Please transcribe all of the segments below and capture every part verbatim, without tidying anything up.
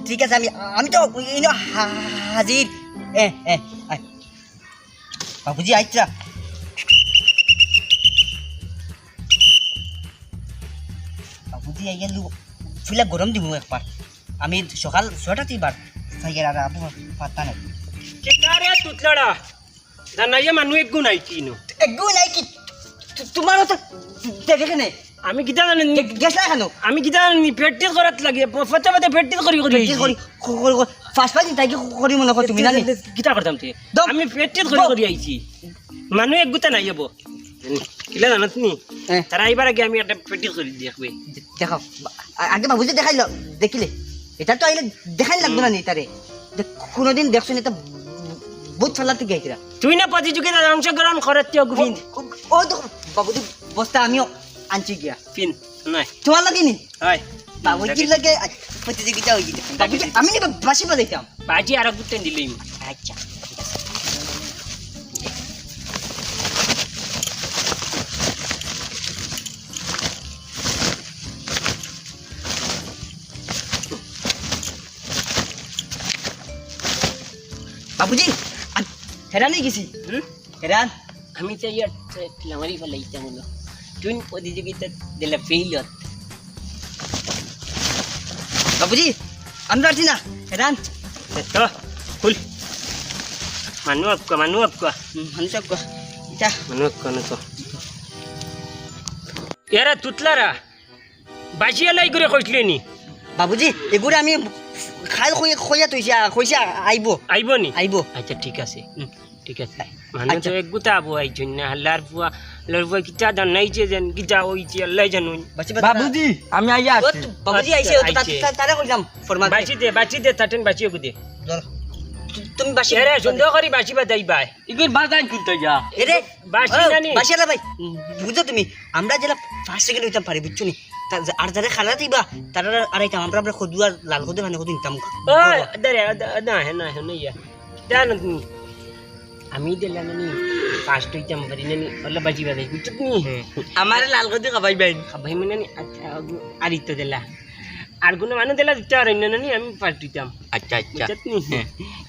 ঠিক আছে, আমি, আমি তো ইনো হা-, হাজির। এ, এ, আয়। বাবুজি, আইচ্ছা। বাবুজি, আইয়া লু-, ফুলা গরম দিমু একবার। আমি সকাল ছয়টা তুই বার, সাইকেল আর আবু পাত্তা নাই। কিতা রে তুতলারা? জানাইয়া মানু এগু নাই কিনো? এগু নাই কি? তু-, তোমার তো দেখে কেনে? আমি কিতা জানি নি? গে-, গেছলা কেনে? আমি কিতা জানি নি? প্র্যাকটিস করাত লাগে। প-, ফতে ফতে প্র্যাকটিস করি করি প্র্যাকটিস আইছি। করি, ক-, ক-, ক-, ফার্স্ট ফার্স্ট তাই কি করি মনে কর তুমি না নি? কিতা করতাম তে? দম। আমি প্র্যাকটিস করি দম। করি আইছি। মানু এগুতা নাই যাবো। কিলা জানাত নি? হ্যাঁ। তারা আইবার আগে আমি একটা প্র্যাকটিস করি দেখবে। দে-, দেখাও। বা-, আ-, আগে বাবুজি দেখাইলো, দেখিলে। এটা তো আইলে দেখাই লাগতো না নি তারে। যে কোনোদিন দেখছো না, এটা বহুত ফাল্লাতে গেছিরা। তুই না প্রতিযোগিতাত অংশগ্রহণ করতে গুফিন। ও, ও, ও দেখো, বাবুজি বস্তা আমিও আনছি গিয়া। ফিন, নাই। তোমার লাগে নি? হয়। বাবুজির লগে আজ প্রতিযোগিতা হয়ে গেছে। বাবুজি, আমি না বাঁশি বাজাইতাম। বাজি আর গুটেন দিলইম। আচ্ছা। বাবুজি, আমি হেরান হয়ে গেছি। হুম? হেরান। আমি চাই আর লামারি ফেলাইতাম হলো। তুই প্রতিযোগিতা দিলে ফেইল হত। বাবুজি, আমি পারছি না। হেরান। এ তো, খুল। মানু আপকা, মানু আপকা। হুম, মানু আপকা। এটা। মানু আপকা, মানু আপকা। এরা তুতলারা। বাঁশি এলাই করে কইছিলে নি? বাবুজি, এগুরে আমি খাল কইয়া, কইয়া থইছি, আ, কইছি, আ, আইবো। আইবো নি? আইবো। আচ্ছা, ঠিক আছে। হুম, ঠিক আছে। মানু আচ্ছা। তো এগুতা আবো আইছইন না, হাল্লার ফুয়া, হাল্লার ফুয়া কিতা জানাইছে যেন, কিতা হইছে, আল্লাহ জানইন। বাঁশি বাজা। বাবুজি, আমি আইয়া ও আছি। তো বাবুজি আইছে, ও তো আইছে। তা-, তা-, তারা কইলাম, ফরমান। বাঁশি দে, বাঁশি দে, তাটেন বাঁশি ওগু দে। ধরো। তু-, তুমি বাঁশি এরে, বাজাও। সুন্দর করি বাঁশি বাজাইবায়। ইগুর বাজান কুনটা যা? এরে, বাঁশি ও, নানি? বাঁশিওয়ালা ভাই, বুঝছো তুমি? আমরা যেলা ফার্স্ট সেকেন্ড হইতাম পারি, বুঝছো নি? তা-, আর যারা খালা দিবা, তারা আর আইতাম, আমরা, আমরা কদু আর লাল কদু মানে কদু নিতাম। ওই, দাঁড়া, দা-, না, হে, না, হে, না, ইয়া। জানো তুমি? আমি দিলাম মানে ফার্স্ট হইতাম পারি না নি, ওলা বাজি বাজাই, বুঝছো তুমি? হুম। আমারে লাল কদু খাবাই বাইন। খাবাই মানে নি, আচ্ছা, আর ইতো দিলা। আর কোনো মানুষ দিলা দিতে পারেন না নি, আমি ফার্স্ট হইতাম। আচ্ছা, আচ্ছা। বুঝছো তুমি? হ্যাঁ।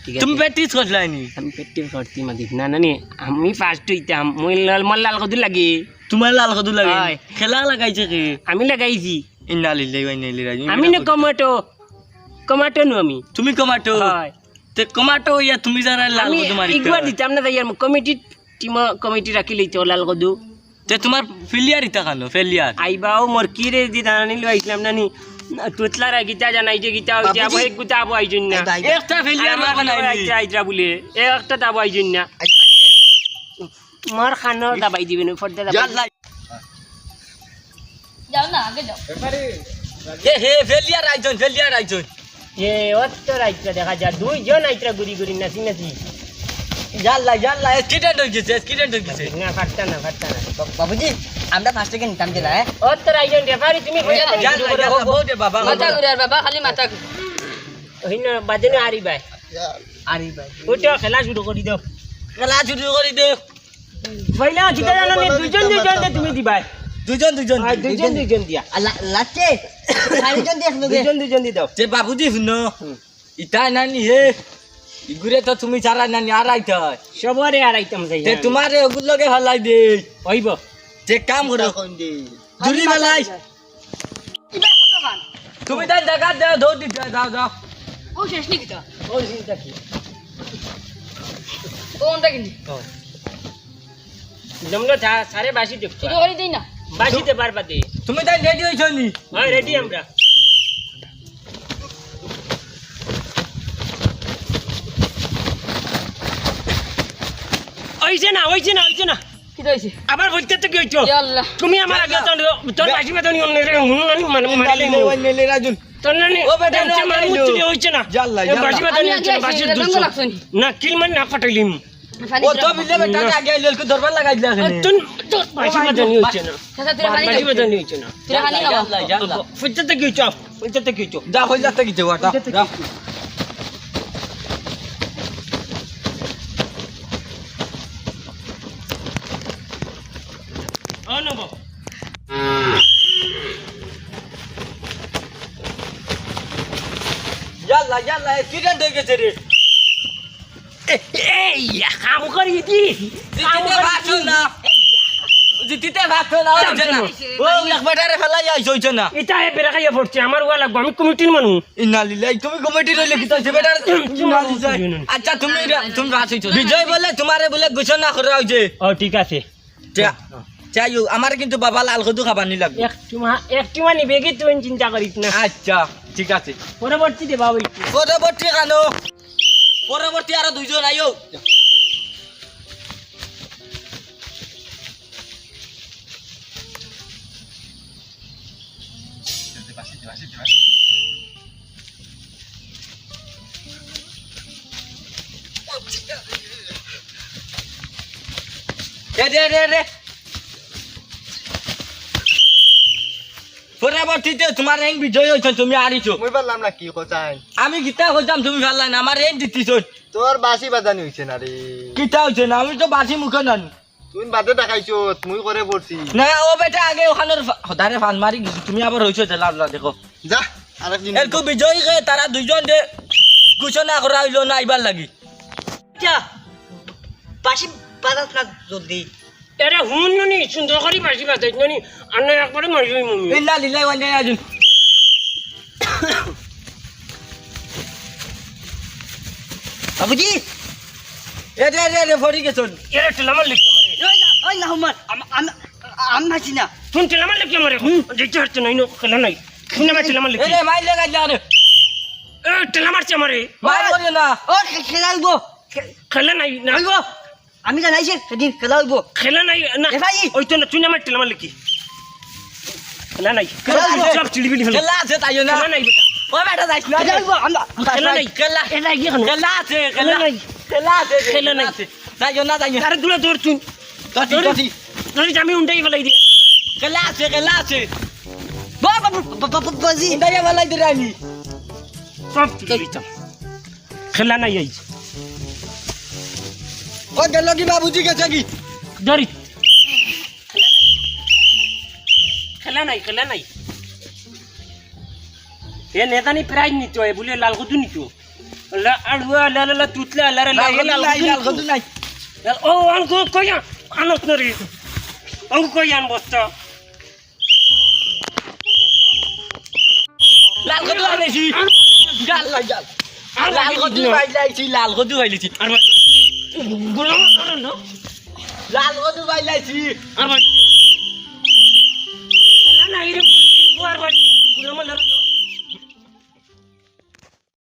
ঠিক আছে। তুমি প্র্যাকটিস করছলায় নি? আমি প্র্যাকটিস করছি মাদি। না, না, নি, আমি ফার্স্ট হইতাম। মই লাল, মোর লাল কদু লাগে। তোমার লাল কদু লাগে? হয়। খেলা লাগাইছে কে? আমি লাগাইছি। ইন্না লিল্লাহি ওয়া ইন্না ইলাইহি রাজিউন। আমি না কমাটো। কমাটো নু আমি। তুমি কমাটো? হয়। তে কমাটো ইয়া তুমি যারা লাল আমি কদু মারি ইগুয়া তো। দিতাম না, তাই আর কমিটি, টিম কমিটি রাখি লইতো লাল কদু। তে তোমার ফেলিয়ার ইতা খানো, ফেলিয়ার। আইবাও মোর কি রে দি দানা নিল আইছিলাম না নি। তুতলারা গীতা জানাই যে গীতা হইছে, বাবুজি। আবো এক গুতা আবো আইছইন না। আইবা, আইবা। একটা ফেলিয়ার আমার বাবা নাই। আইতরা, আইতরা বুলে। এ একটা তাবো আইছইন না। মার খানো দাবাই দিবেন, ফর্দা দাবাই। ইয়াল্লা। যাও না, আগে যাও। এ হে, ফেলিয়ার আইছইন, ফেলিয়ার আইছইন। এ, অত রাইতরা দেখা যায়, দুইজন আইতরা ঘুরি ঘুরি নাচি নাচি। ইয়াল্লা, ইয়াল্লা, অ্যাক্সিডেন্ট হয়ে গেছে, অ্যাক্সিডেন্ট হয়ে গেছে। না, পারতা না, পারতা না। বা-, বাবুজি, আমরা ফার্স্ট সেকেন্ড নিতাম যে, হ্যাঁ? অত রাইজন রেফারি তুমি এ, কইয়া ইয়াল্লা, ইয়াল্লা, বউ দে বাবা, ওটা ঘুরে আর বাবা, খালি মাথা ঘুরে। ওই না, বাজে না, আরি ভাই। আরি ভাই। ওটা খেলা শুরু করি দাও। খেলা শুরু করি দাও। পয়লা জিতে জানো নি, দুইজন দুইজন দে তুমি দিবায়। দুইজন দুইজন। আয়, দুইজন দুইজন দিয়া। আ, লা-, লাস্টে চাইরজন দি একলগে। দুইজন দুইজন দি দাও। তে বাবুজি হুনো। হুম। ইতা নানি হে। ইগুরে তো তুমি ছাড়া নানি আর আইতা। সবরে আর আইতাম যাই তে আমি। তোমারে ওগুর লগে ফালাই দে। অইবো। তে কাম করো। কোন দি? জুলি ফালাই। ইবা কত খান? তুমি তাই জাগা দেও, দৌড় দিতে, যাও, যাও। ও শেষ নাকি তো? ও চিন্তা কি? ও অনটা কিনি? ও। জমলো যা, সারে বাঁশি দে। শুরু করে দেই না? বাঁশি দে, বারবার দে। তুমি তাই রেডি হইছো নি? হ্যাঁ, রেডি আমরা। ওইছে না, ওইছে না, ওইছে না। কিতা অইছে? আবার বলতে তো কি হইতো? ইয়া আল্লাহ। তুমি আমার আগে তো, তোর বাঁশি বাজানি অন্য রে, হুন, হুন, মানে, মারিলে নি। ওই নেলে রাজুন। তোর নানি, ও বেটা, টেনশন মার আইলো। মুচি দিয়ে হইছে না। ইয়া আল্লাহ, এ, ইয়া বাঁশি আল্লাহ। বাজানি আমি হইছে আগে না, আইছি, বাঁশির এটা দুশো। জঙ্গল লাগছে নি? না, কিল মার না ফাটাইলিম। ও তো বিলে বেটা আগে আইলো, এলকু দরবার লাগাই দিলা কেনে? তোর, তোর বাঁশি বাজানি হইছে না। চাচা, তুই খানি বাঁশি খাও। বাজানি হইছে না। তুই খানি খাও। ইয়া আল্লাহ, ইয়া আল্লাহ। ফুটতে তো কি হইতো? ফুটতে তো কি হইতো? যা, হইলা তো কি হইতো, যা, যা। ও নব। আল্লাহ, আল্লাহ, accident অই গেছে রে। এ, এই, কাম করি দি। জিতিতে পারছো না। জিতিতে পারছো না, অইছে না। ও, এক বেটারে ফেলাই আইছো, অইছে না। ইটা এ বেড়া খাইয়া পড়ছে, আমার ওয়া লাগবো, আমি কমিটির মানুষ। ইন্না লিল্লাহি, তুমি কমিটির অইলে কিতা অইছে, বেটার? আচ্ছা, তুমি রা-, তুমি রাস অইছো। বিজয় বলে তোমারে বলে ঘোষণা করা অইছে। ও, ঠিক আছে। চা-, চাইও, আমারে কিন্তু বাবা লাল কদু খাবানি লাগবো। এক টুমা, এক টুমা নিবে কি, তুমি চিন্তা করিস না। আচ্ছা, ঠিক আছে। পরবর্তীতে বাবা অইছে। পরবর্তী কানো? পরবর্তী আরো দুইজন আইও। এ দে, দে, দে। পরবর্তীতে তোমার এই বিজয় অইছে, তুমি আরিছো। মুই পারলাম না কি কোথায়? আমি কিতা কইতাম, তুমি পারলাই না, আমার এই দিতিছো। তোর বাঁশি বাজানি অইছে না রে। কিতা অইছে না, আমি তো বাঁশি মুখে নানি। তুই বাদে দেখাইছো, মুই করে পড়ছি। না, ও বেটা, আগে ওখানোর ফা-, হদারে ফান মারি গেছি, তুমি আবার অইছো যে লাভ না দেখো। যা, আরেক দিন। এরকু বিজয়ীকে তারা দুইজন দে ঘোষণা করা অইলো না আইবার লাগি। যা, বাঁশি বাজাস না জলদি। এরে হুন নি, সুন্দর করি বাঁশি বাজাইস নি, আর না একবারে মারি অই মমি। ইন্না লিল্লাহি ওয়া ইন্না ইলাইহি রাজিউন। বাবুজি! এ দে, এ দে, এ দে, পড়ি গেছন। এরে ঠেলা মারলে কিতা মারে? ওই না, ওই না, হুমার, আম-, আম-, আম মারছি না। তুই ঠেলা মারলে কিতা মারে? হুম। দেখতে পারছো না, ইনো খেলা নাই। তুই আমার ঠেলা মারলে এ কি? দে, মাইর লেগা যা রে। এ, ঠেলা মারছে আমারে। মাইর করিও না। ও, খে-, খেলা অইবো। খে-, খেলা নাই, না। অইবো। আমি জানাইছি, সেদিন খেলা অইবো। খেলা নাই, না। এ ভাই। ওই তো না, তুই আমার ঠেলা মারলে কি? খেলা নাই। খেলা আছে। সব চিড়িবিড়ি ফেলে। খেলা আছে, তাইও না। খেলা নাই বেটা। ও বেটা, যাইস না। খেলা অইবো, আমরা। খেলা নাই। খেলা। এ নাই, কি খেলা? খেলা আছে, খেলা। খেলা নাই। খেলা আছে, খেলা নাই। খেলা আছে। যাইও না, যাইও না। আরে দূরে দৌড় তুই। দৌড়ি, দৌড়ি। দৌড়ি, আমি উন্ডাই ফেলাই দিয়া। খেলা আছে, খেলা আছে। বা-, বা-, বা-, বা-, বা-, বাজি। উন্ডাই ফেলাই দিলে আমি। সব চিড়িবিড়ি। খেলা নাই আইজ। ও গেল কি বাবুজি গেছে কি? ধরি। খেলা নাই, খেলা নাই। এ নেতানি প্রাইজ নিত, এ বলে লাল কদু নিত। লা, আড়ুয়া, লা, লা, লা, তুতলা, লা, লা, লা, লাল এ কদু লাল নাই, কদু লাল নিত। কদু নাই। ও, আঙ্কু কই আন-, আনত না রে। আঙ্কু কই আন বস্তা। লাল কদু আনেছি। গাল লাগাল। আর লাল বাকি কদু দিও। বাইলাইছি, লাল কদু বাইলাইছি। আর বাকি। গোলাম ধরো না। লাল কদু বাইলাইছি। আর বাকি। না, না, এরকম, আর বাকি। গোলাম ধরো।